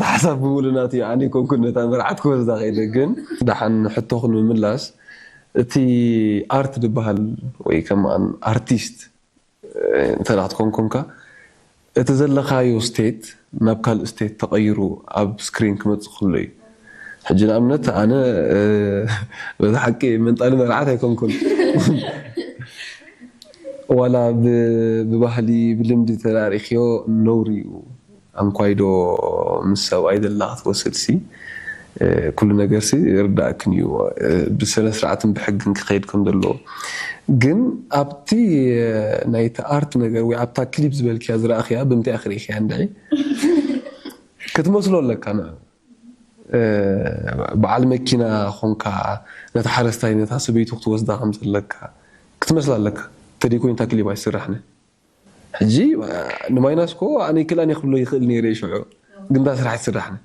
ተሓሳብ ብምሉ ናት ኣነ ኮንኩን ነታ መርዓት ክወስዳ ከይደ ግን ደሓን ሕቶኽን ምምላስ እቲ ኣርት ዝበሃል ወይ ከማን ኣርቲስት እንተ ክትኮን ኮንካ እቲ ዘለኻዮ ስቴት ናብ ካልእ ስቴት ተቐይሩ ኣብ ስክሪን ክመፅእ ከሎ እዩ። ሕጂ ንኣብነት ኣነ በዚ ሓቂ መንጣሊ መርዓት ኣይኮንኩን። ዋላ ብባህሊ ብልምዲ ተዳሪኽዮ ነውሪ እዩ። ኣንኳይዶ ምስ ሰብኣይ ዘላ ክትወስድሲ ኩሉ ነገርሲ ይርዳእክን እዩ። ብስነ ስርዓትን ብሕግን ክኸይድ ከም ዘለዎ ግን ኣብቲ ናይቲ ኣርት ነገር ወይ ኣብታ ክሊፕ ዝበልክያ ዝረእኽያ ብምንታይ ክርእኽያ እንድዒ ክትመስሎ ኣለካ ንዑ በዓል መኪና ኾንካ ነታ ሓረስታይ ነታ ሰበይቱ ክትወስዳ ከም ዘለካ ክትመስላ ኣለካ። ተደይኮይንታ ክሊፕ ኣይስራሕነ ሕጂ ንማይናስኮ ኣነ ይክእላን ክብሎ ይክእል ነይረ ሽዑ ግንታ ስራሕ ትስራሕኒ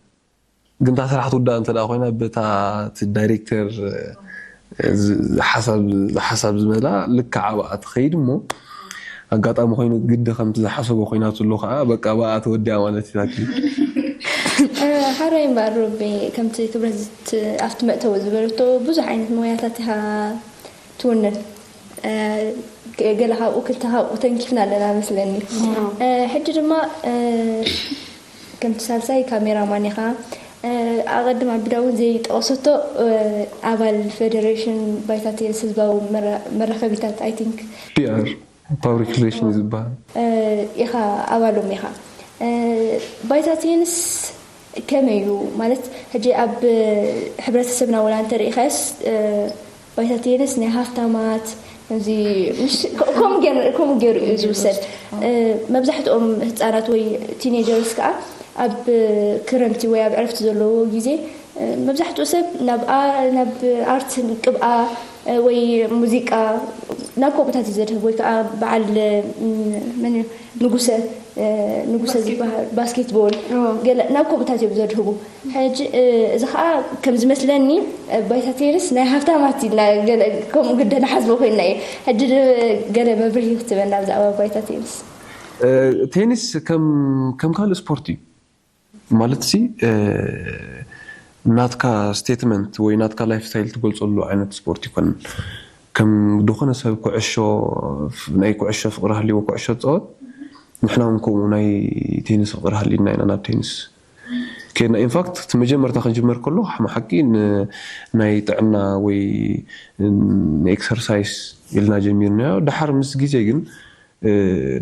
ግንታ ስራሕ ትውዳእ እንተ ኮይና በታ እቲ ዳይሬክተር ሓሳብ ዝበላ ልክዓ ብኣ ትኸይድ እሞ ኣጋጣሚ ኮይኑ ግዲ ከምቲ ዝሓሰቦ ኮይናትሉ ከዓ በቃ ብኣ ተወዲኣ ማለት እዩ። ሓራይ እምበኣር ሮቤ ከምቲ ክብረት ኣብቲ መእተዊ ዝበለቶ ብዙሕ ዓይነት መውያታት ኢኻ ትውንን። ገለ ካብኡ ክልተ ካብኡ ተንኪፍና ኣለና መስለኒ። ሕጂ ድማ ከምቲ ሳልሳይ ካሜራማን ኢኻ። ኣቐድም ኣቢዳ እውን ዘይጠቐሰቶ ኣባል ፌደሬሽን ባይታ ቴንስ ህዝባዊ መራኸቢታት ኣይ ቲንክ ፒኣር ፓብሊክ ሪሌሽን ዝበሃል ኢኻ ኣባሎም ኢኻ። ባይታ ቴንስ ከመይ እዩ ማለት ሕጂ ኣብ ሕብረተሰብና ወላ እንተሪኢኻዮስ ባይታ ቴንስ ናይ ሃፍታማት ከምኡ ገይሩ እዩ ዝውሰድ። መብዛሕትኦም ህፃናት ወይ ቲኔጀርስ ከዓ ኣብ ክረምቲ ወይ ኣብ ዕረፍቲ ዘለዎ ግዜ መብዛሕትኡ ሰብ ናብ ኣርት ቅብኣ ወይ ሙዚቃ ናብ ከምኡታት እዩ ዘድህብ ወይ ከዓ በዓል መን እዩ ንጉሰ ንጉሰ ዝበሃል ባስኬትቦል ገለ ናብ ከምኡታት እዮም ዘድህቡ። ሕጂ እዚ ከዓ ከም ዝመስለኒ ባይታ ቴንስ ናይ ሃፍታማት ኢልና ገለ ከምኡ ግደ ንሓስቦ ኮይንና እዩ። ሕጂ ገለ መብርሂ ክትበና ብዛዕባ ባይታ ቴንስ። ቴኒስ ከም ካልእ ስፖርት እዩ። ማለት ሲ ናትካ ስቴትመንት ወይ ናትካ ላይፍ ስታይል ትገልፀሉ ዓይነት ስፖርት ይኮንን። ከም ዝኾነ ሰብ ኩዕሾ ናይ ኩዕሾ ፍቅሪ ሃልይዎ ኩዕሾ ዝፃወት ንሕና እውን ከምኡ ናይ ቴኒስ ፍቅሪ ሃልይና ኢና ናብ ቴኒስ ከድና። ኢንፋክት እቲ መጀመርታ ክንጅመር ከሎ ሓቂ ናይ ጥዕና ወይ ንኤክሰርሳይስ ኢልና ጀሚርናዮ። ደሓር ምስ ግዜ ግን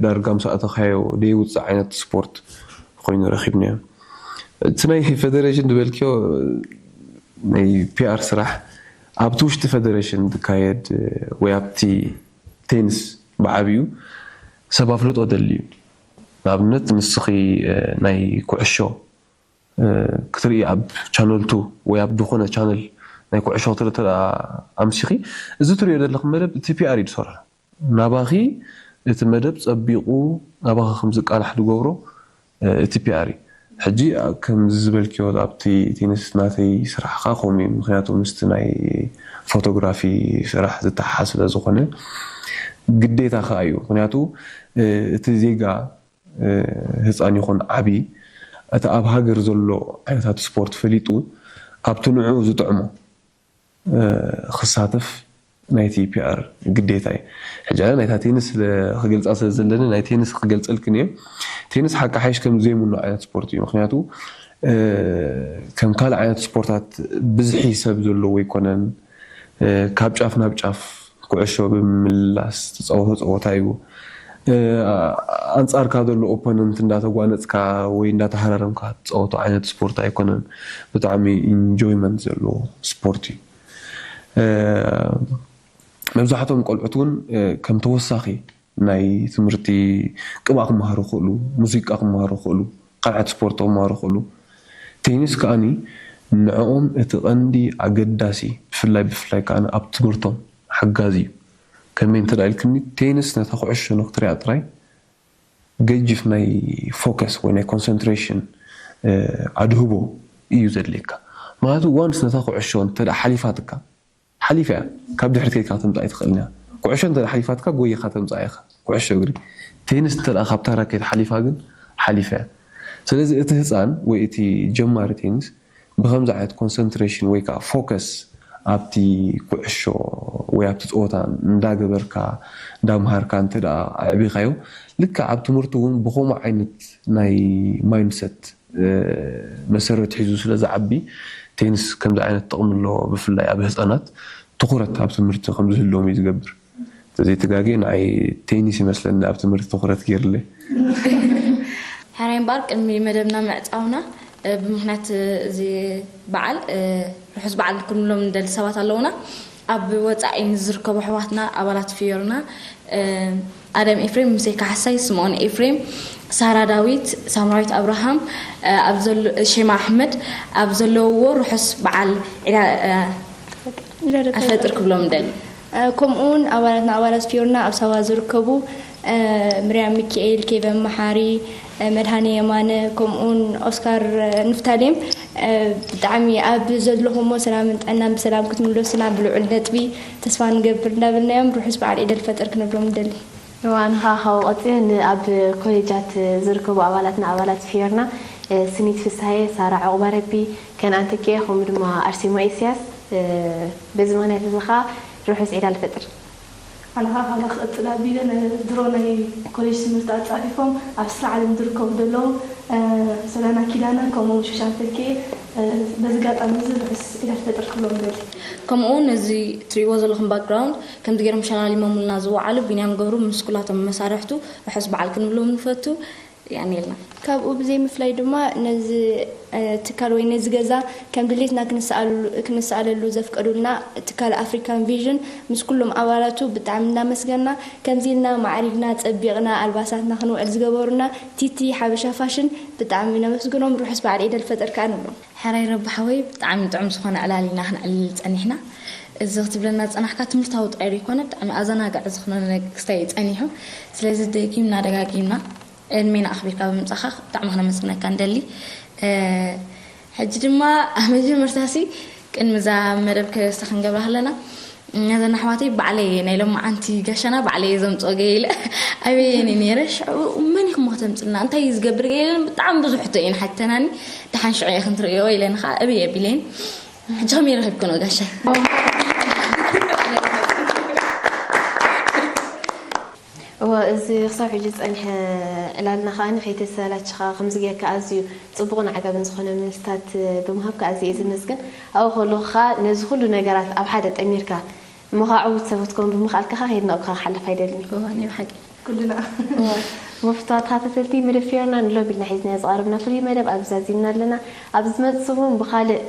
ዳርጋ ምስ ኣተኻዮ ደይውፅእ ዓይነት ስፖርት ኮይኑ ረኺብናዮ። እቲ ናይ ፌደሬሽን ዝበልክዮ ናይ ፒኣር ስራሕ ኣብቲ ውሽጢ ፌደሬሽን ዝካየድ ወይ ኣብቲ ቴንስ ብዓብዩ ሰብ ኣፍልጦ ደሊ እዩ። ንኣብነት ንስኺ ናይ ኩዕሾ ክትርኢ ኣብ ቻነል ቱ ወይ ኣብ ዝኾነ ቻነል ናይ ኩዕሾ ክትርኢ እንተ ኣምሲኺ፣ እዚ ትሪኦ ዘለኹ መደብ ቲ ፒ ኣር እዩ ዝሰርሖ። ናባኺ እቲ መደብ ጸቢቑ ናባኺ ከም ዝቃላሕ ዝገብሮ እቲ ፒ ኣር እዩ። ሕጂ ከምዚ ዝበልክዮ ኣብቲ ቴኒስ ናተይ ስራሕ ከኣ ከምኡ እዩ። ምኽንያቱ ምስቲ ናይ ፎቶግራፊ ስራሕ ዝተሓሓዝ ስለ ዝኾነ ግዴታ ከኣ እዩ። ምኽንያቱ እቲ ዜጋ ህፃን ይኹን ዓቢ እቲ ኣብ ሃገር ዘሎ ዓይነታት ስፖርት ፈሊጡ ኣብቲ ንዕኡ ዝጥዕሞ ክሳተፍ ናይቲ ፒ ኣር ግዴታ እዩ። ሕጂ ኣነ ናይታ ቴንስ ክገልፃ ስለ ዘለኒ ናይ ቴንስ ክገልፀልክን እየ። ቴንስ ሓቂ ሓይሽ ከም ዘይምኖ ዓይነት ስፖርት እዩ። ምክንያቱ ከም ካልእ ዓይነት ስፖርታት ብዝሒ ሰብ ዘለዎ ኣይኮነን። ካብ ጫፍ ናብ ጫፍ ኩዕሾ ብምምላስ ትፃወቶ ፀወታ እዩ። ኣንፃርካ ዘሎ ኦፖነንት እንዳተጓነፅካ ወይ እንዳተሃራረምካ ትፃወቶ ዓይነት ስፖርት ኣይኮነን። ብጣዕሚ ኢንጆይመንት ዘለዎ ስፖርት እዩ። መብዛሕቶም ቆልዑት እውን ከም ተወሳኺ ናይ ትምህርቲ ቅብኣ ክመሃሩ ይኽእሉ፣ ሙዚቃ ክመሃሩ ይኽእሉ፣ ካልዓት ስፖርት ክመሃሩ ይኽእሉ። ቴኒስ ከኣኒ ንዕኦም እቲ ቀንዲ ኣገዳሲ ብፍላይ ብፍላይ ከኣ ኣብ ትምህርቶም ሓጋዚ እዩ። ከመይ እንተ ኢልክኒ ቴኒስ ነታ ኩዕሾ ንክትሪኣ ጥራይ ገጅፍ ናይ ፎከስ ወይ ናይ ኮንሰንትሬሽን ኣድህቦ እዩ ዘድልየካ። ምክንያቱ ዋንስ ነታ ኩዕሾ እንተ ሓሊፋትካ ሓሊፋ እያ። ካብ ድሕሪት ከይድካ ተምፃእ ኣይትኽእልን እያ። ኩዕሾ እንተ ሓሊፋትካ ጎይኻ ተምፃእ ኢኻ። ኩዕሾ እግሪ። ቴኒስ እንተ ካብታ ራኬት ሓሊፋ ግን ሓሊፋ እያ። ስለዚ እቲ ህፃን ወይ እቲ ጀማሪ ቴኒስ ብከምዚ ዓይነት ኮንሰንትሬሽን ወይ ከዓ ፎከስ ኣብቲ ኩዕሾ ወይ ኣብቲ ፀወታ እንዳገበርካ እንዳምሃርካ እንተ ኣዕቢኻዮ ልክዕ ኣብ ትምህርቲ እውን ብከምኡ ዓይነት ናይ ማይንድሰት መሰረት ሒዙ ስለ ዝዓቢ ቴኒስ ከምዚ ዓይነት ጥቕሚ ኣለዎ። ብፍላይ ኣብ ህፃናት ትኹረት ኣብ ትምህርቲ ከም ዝህልዎም እዩ ዝገብር። ተዘይተጋግየ ንዓይ ቴኒስ ይመስለኒ ኣብ ትምህርቲ ትኹረት ገይርለይ። ሕራይ እምበኣር ቅድሚ መደብና ምዕፃውና ብምክንያት እዚ በዓል ርሑስ በዓል ክንብሎም ንደሊ ሰባት ኣለውና። ኣብ ወፃኢ ንዝርከቡ ኣሕዋትና ኣባላት ፍዮርና ኣደም ኤፍሬም፣ ሙሴ ካሕሳይ፣ ስምኦን ኤፍሬም፣ ሳራ ዳዊት፣ ሳምራዊት ኣብርሃም፣ ሼማ ኣሕመድ ኣብ ዘለውዎ ርሑስ በዓል ዒድ ኣልፈጥር ክብሎም ንደሊ። ከምኡ እውን ኣባላትና ኣባላት ፊዮርና ኣብ ሳዋ ዝርከቡ ምርያም ሚኪኤል፣ ኬቨን መሓሪ፣ መድሃኔ የማነ ከምኡ እውን ኦስካር ንፍታሌም ብጣዕሚ ኣብ ዘለኹሞ ሰላምን ጥዕናን ብሰላም ክትምለሱና ብልዑል ነጥቢ ተስፋ ንገብር እንዳበልናዮም ርሑስ በዓል ዒድ ኣልፈጥር ክንብሎም ንደሊ። እዋ ንኻ ካብኡ ቀፂለ ንኣብ ኮሌጃት ዝርከቡ ኣባላትና ኣባላት ፊዮርና ስኒት ፍስሃየ፣ ሳራ ዑቕባረቢ፣ ከነኣን ተኪኤ ከምኡ ድማ ኣርሴማ ኢስያስ በዚ ምኽንያት እዚ ኸዓ ርሑስ ዒድ ኣልፈጥር። ኣነ ኸዓ ካባኻ ክቕፅል ኣቢለ ድሮ ናይ ኮሌጅ ትምህርቲ ኣፃፊፎም ኣብ ስራሕ ዓለም ዝርከቡ ዘለዉ ሰላና ኪዳነ ከምኡ እውን ሹሻን ተኪኤ በዚ ኣጋጣሚ እዚ ርሑስ ዒድ ኣልፈጥር ክብሎም እደሊ። ከምኡ እውን እዚ እትሪእዎ ዘለኹም ባክግራውንድ ከምዚ ገይሮም ሸላሊሞምልና ዝወዓሉ ቢንያም ገብሩ ምስ ኩላቶም መሳርሕቱ ርሑስ በዓል ክንብሎም ንፈቱ። የቐንየልና። ካብኡ ብዘይ ምፍላይ ድማ ነዚ ትካል ወይ ነዚ ገዛ ከም ድሌትና ክንሰኣለሉ ዘፍቀዱልና ትካል ኣፍሪካን ቪዥን ምስ ኩሎም ኣባላቱ ብጣዕሚ እናመስገንና ከምዚ ኢልና ማዕሪግና ፀቢቕና ኣልባሳትና ክንውዕል ዝገበሩና ቲቲ ሓበሻ ፋሽን ብጣዕሚ ነመስግኖም ርሑስ በዓል ዒድ ኣልፈጥር ከዓ ንብሎም። ሕራይ ረቢ ሓወይ ብጣዕሚ ጥዑም ዝኾነ ዕላል ኢና ክነዕልል ፀኒሕና። እዚ ክትብለና ዝፀናሕካ ትምህርታዊ ጥራይ ዘይኮነ ብጣዕሚ ኣዘናጋዒ ዝኾነ ክስታይ እዩ ፀኒሑ። ስለዚ ደጊምና ደጋጊምና ዕድሜና ኣኽቢርካ ብምምፃእኻ ብጣዕሚ ክነመስግነካ ንደሊ። ሕጂ ድማ ኣብ መጀመርታሲ ቅድሚ እዛ መደብ ክስታ ክንገብራ ከለና ነዘን ኣሕዋተይ ባዕለይ ናይ ሎማዓንቲ ጋሻና ባዕለይ እየ ዘምፅኦ ገይለ ኣበየን ነይረ ሽዑ መን ኢኹም ከተምፅልና እንታይ እዩ ዝገብር ገይለን ብጣዕሚ ብዙሕ ሕቶ እየን ሓተናኒ። ደሓን ሽዑ እየ ክንትርእዮ ኢለን ከዓ እበይ ኣቢለየን። ሕጂ ከመይ ረኺብክኖ ጋሻይ? እወ፣ እዚ ክሳብ ሕጂ ዝጸንሐ ዕላልና ከኣ ከይተሰላችኻ ከምዚ ጌርካ ኣዝዩ ጽቡቕን ዓጋብን ዝኾነ መልስታት ብምሃብካ ኣዝየ እየ ዘመስግን። ኣብኡ ከለኹ ከኣ ነዚ ኩሉ ነገራት ኣብ ሓደ ጠሚርካ እሞ ከኣ ዕዉት ሰብ ክትከውን ብምኽኣልካ ከኣ ከየድነቕኩኻ ክሓልፍ ኣይደልን እየ። እወ፣ ናይ ብሓቂ። ኩልና። እወ፣ እሞ ፍቱዋት ተኸታተልቲ መደብ ፊዮርና ንሎሚ ኢልና ሒዝናዮ ዝቐረብና ፍሉይ መደብ ኣብዚ ዛዚምና ኣለና። ኣብ ዝመጽእ እውን ብኻልእ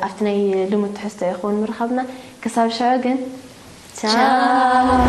ኣብቲ ናይ ልሙድ ትሕዝቶ ይኸውን ምርኻብና። ክሳብ ሽዑ ግን ቻው።